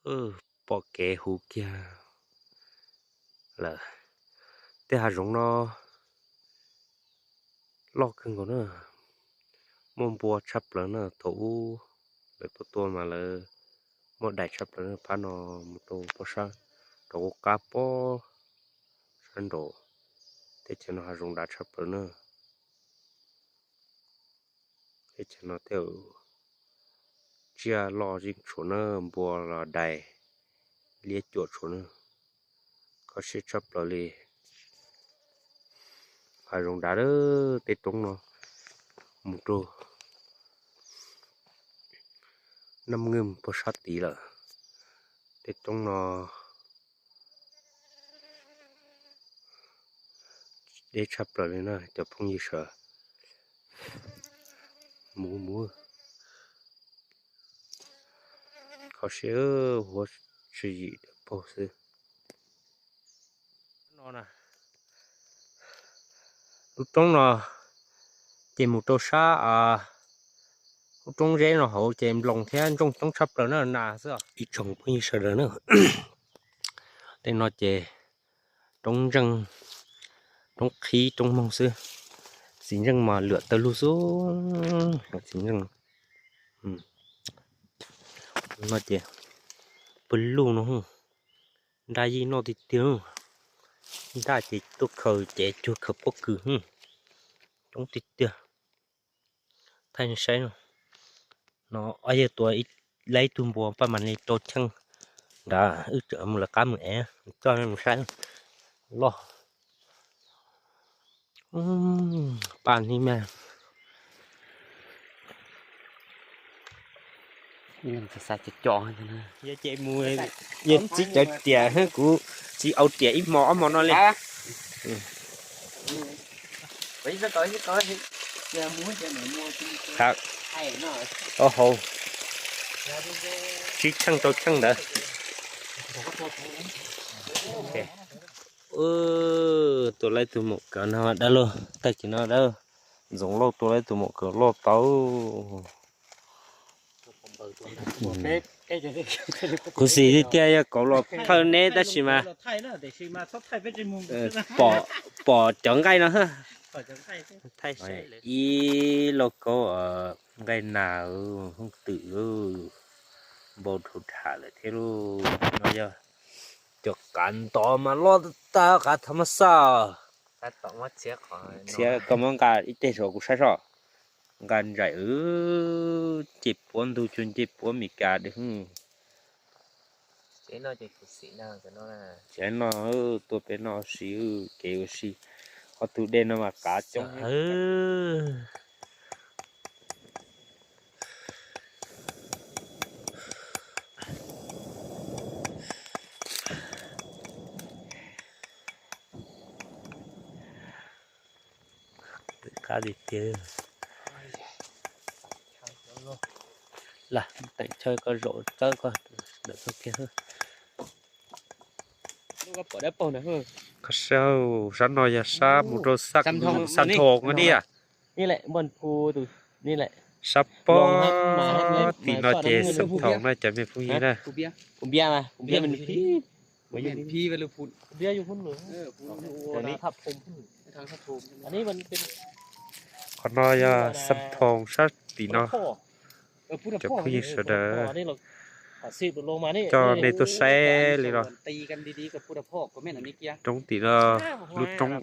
Pom kev huv kiag lawm. Tej hav zoov no loj kawg nkaus na, muaj npua tshaj plaws na. Thaum ub lawv tuaj tua mas lawv muaj dais tshaj plaws na. Phab no mus rau pob sab, rau qub qab pob sab nraud. Teb chaws no hav zoov dav tshaj plaws na. Teb chaws no tej tsiaj loj zeej tshuav na, npua los dais liab cuam tshuav na. Kho siab tshaj plaws li. Hav zoov dav lawm. Tej roob no mus rau Naj Mwj pob sab tid lawm. Tej roob no deb tshaj plaws li na cov phooj ywg sawv. Mus mus, kho siab, huab tswv yim paug xwb. No, lub roob no ces mus rau sab, lub roob zeb no hauv ces nploos thiab ntsooj coob tshaj plaws na, nas xwb. Ib tsoom phooj ywg sawv daws na, tej no ces roob ntseej, roob qhib roob moog xwb. Txiv ntseej mas luam tawg lug xwb, txiv ntseej no ces pw luj no, nraj yij noj tiag tiag. Nraj ces tuaj khaws cev cuag khaws pob kws, coob tiag tiag. Thaij saib no, no ob yawg tua lawv ib tug npua paj mas li rau cheej nrad, wb tseem mus lawv qab mus ev, coj mus saib loj. Paj ni mas, yog ces mus, yog txiv cawv riam, kuv txiv au riam ib hmo ob hmo no li. Hau, tsib cheej rau cheej ntawd. Tua lawv tus maum kawg no dab laug, tag kis no dab Ntxoov Lauj tua lawv tus maum kawg loj tau. Kuv xav tias yog kauv los thawj neb tab sis mas pom cov nqaij no, ib lauj kaub nqaij nas, hooj twm, npau dhau dham lawm thiab lauj. No yog cov qav ntov mas loj tag, qav thav mab xaj. Txiav koj muab nqa ib teg saum kuv saib soj. Nqa ntsais, nce puab ntug cuag nce puab Mes Kas dwb. Ces no tuaj peb no si, kev ua si, ob tug dej no mas qav coob. Qab tiag tiag. Lam teem chaw koj zaum tawb koj ntawm txoj kev. Koj saib, sab no yog sab mus rau Xab Thoos no ne. Sab pob tim no ces Xab Thoos na cov me phooj ywg na. Qhov no yog Xab Thoos sab tim no. Cov phooj ywg sawv daws, coj nej tuaj saib li los. Roob tim no, lub roob